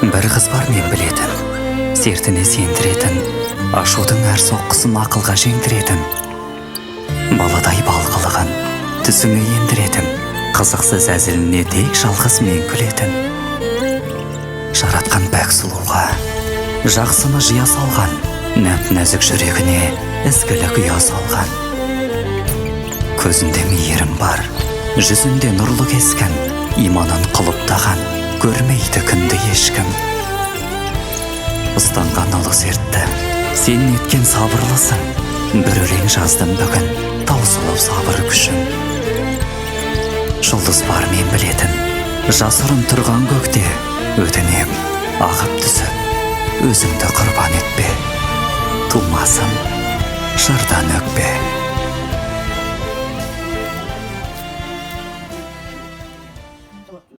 Бір қыз бар мен білетін, сертіне сендіретін, ашудың әр соққысын ақылға жеңдіретін, баладай бал қылығын түсіңе ендіретін, қызықсыз әзіліне тек жалғыз мен күлетін. Жаратқан пәк сұлуға жақсыны жия салған, нәп нәзік жүрегіне ізгілік ұя салған. Көзінде мейірім бар, жүзінде нұрлы кескін, иманын құлыптаған, көрмейді күнді ешкім. Ұстанған ұлы сертті, сен неткен сабырлысың, бір өлең жаздым бүгін, таусылып сабыр күшім. Жұлдыз бар мен білетін, жасырын тұрған көкте, өтінем, ағып түсіп, өзіңді құрбан етпе. Тумасын жырдан өкпе.